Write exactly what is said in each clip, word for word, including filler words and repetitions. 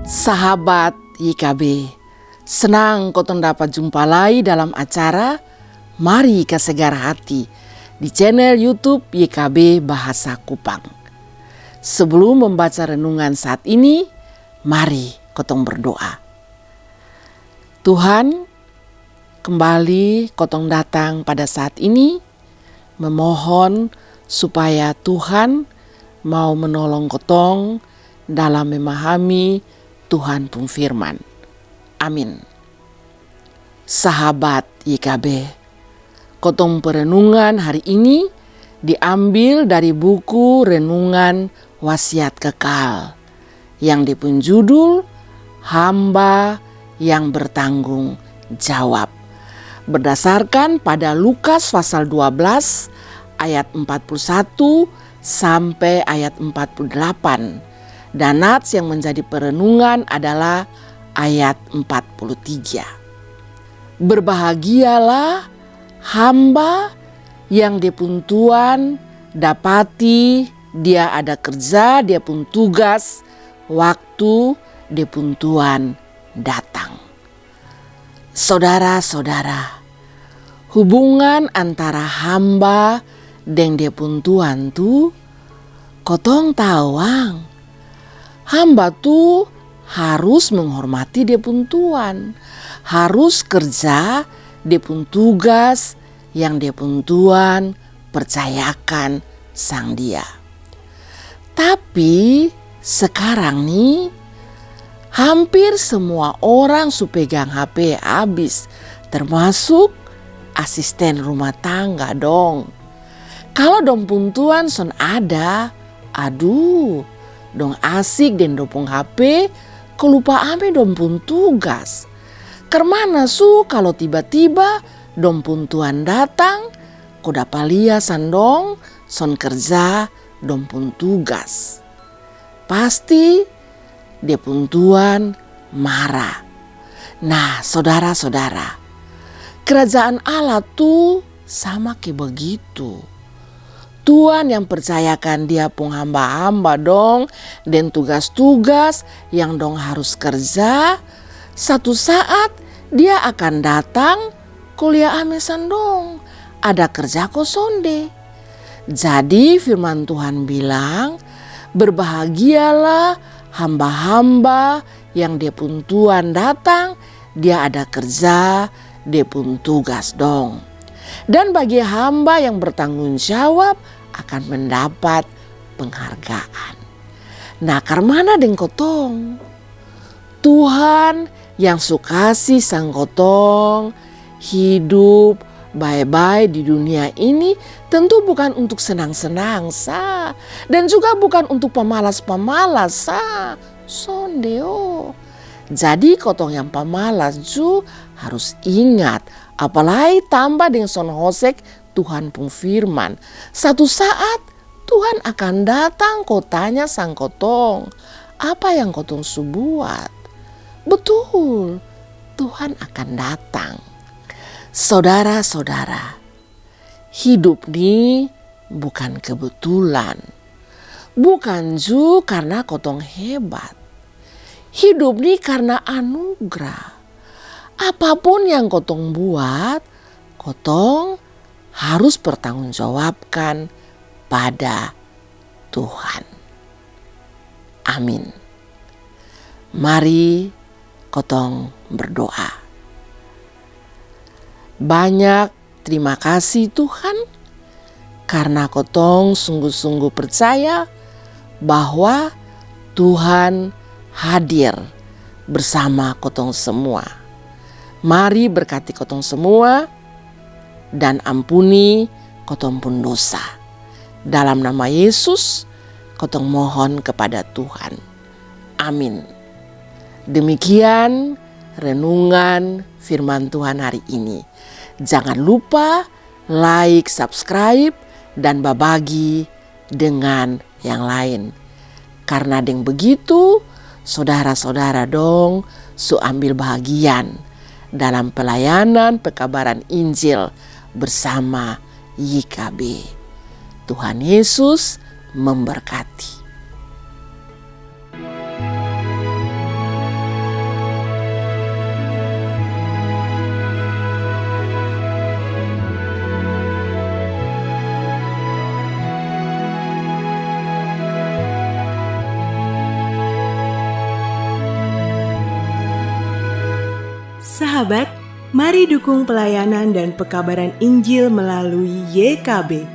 Sahabat Y K B, senang kotong dapat jumpa lai dalam acara Mari Kasagar Hati di channel YouTube Y K B Bahasa Kupang. Sebelum membaca renungan saat ini, mari kotong berdoa. Tuhan, kembali kotong datang pada saat ini memohon supaya Tuhan mau menolong kotong dalam memahami Tuhan pung firman. Amin. Sahabat Y K B, kotong perenungan hari ini diambil dari buku renungan Wasiat Kekal yang dia pung judul Hamba yang Bertanggung Jawab. Berdasarkan pada Lukas pasal dua belas ayat empat puluh satu sampai ayat empat puluh delapan. Dan nats yang menjadi perenungan adalah ayat empat puluh tiga. Berbahagialah hamba yang dia pung tuan dapati dia ada kerja dia pung tugas waktu dia pung tuan datang. Sodara-sodara, hubungan antara hamba deng dia pung tuan tu, kotong tau ang, hamba tu harus menghormati dia pung tuan, harus kerja dia pung tugas yang dia pung tuan percayakan sang dia. Tapi sekarang ni, hampir semua orang su pegang H P abis, termasuk asisten rumah tangga dong. Kalo dong pung tuan son ada, aduh, dong asik deng dong pung H P, ko lupa ame dong pung tugas. Karmana su kalo tiba-tiba dong pung tuan datang, ko dapa lia sang dong son kerja dong pung tugas. Pasti dia pung tuan mara. Nah, sodara-sodara, kerajaan Allah tu sama ke begitu. Tuan yang percayakan dia pung hamba-hamba dong deng tugas-tugas yang dong harus kerja, satu saat dia akan datang ko lia ame sang dong ada kerja ko sonde. Jadi firman Tuhan bilang, berbahagialah hamba-hamba yang dia pung tuan datang, dia ada kerja dia pung tugas dong. Dan bagi hamba yang bertanggung jawab akan mendapat penghargaan. Nah, karmana deng kotong? Tuhan yang su kasi sang kotong hidup bae-bae di dunia ini tentu bukan untuk senang-senang sa, dan juga bukan untuk pamalas-pamalas sa. Sonde o. Jadi kotong yang pamalas ju harus ingat, apalai tamba deng son hosek Tuhan pung firman. Satu saat Tuhan akan datang ko tanya sang kotong, apa yang kotong su buat? Betul, Tuhan akan datang. Sodara-sodara, hidup ni bukan kebetulan. Bukan ju karna kotong hebat. Hidup ni karna anugrah. Apapun yang kotong buat, kotong harus pertanggungjawabkan pada Tuhan. Amin. Mari kotong berdoa. Banyak terima kasih Tuhan, karna kotong sungguh-sungguh percaya bahwa Tuhan hadir bersama kotong semua. Mari berkati kotong semua dan ampuni kotong pung dosa. Dalam nama Yesus, kotong mohon kepada Tuhan. Amin. Demikian renungan firman Tuhan hari ini. Jangan lupa like, subscribe, dan babagi dengan yang lain. Karna deng begitu, sodara-sodara dong su ambil bahagian dalam pelayanan pekabaran Injil bersama Y K B. Tuhan Yesus memberkati. Sahabat, mari dukung pelayanan dan pekabaran Injil melalui Y K B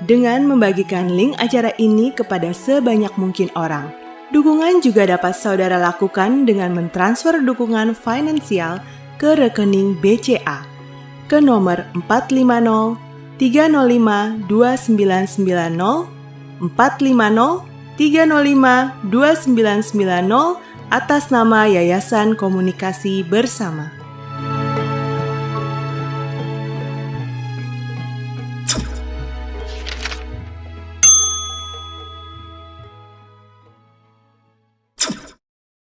dengan membagikan link acara ini kepada sebanyak mungkin orang. Dukungan juga dapat saudara lakukan dengan mentransfer dukungan finansial ke rekening B C A ke nomor empat lima nol tiga nol lima dua sembilan sembilan nol, empat lima nol tiga nol lima dua sembilan sembilan nol, atas nama Yayasan Komunikasi Bersama.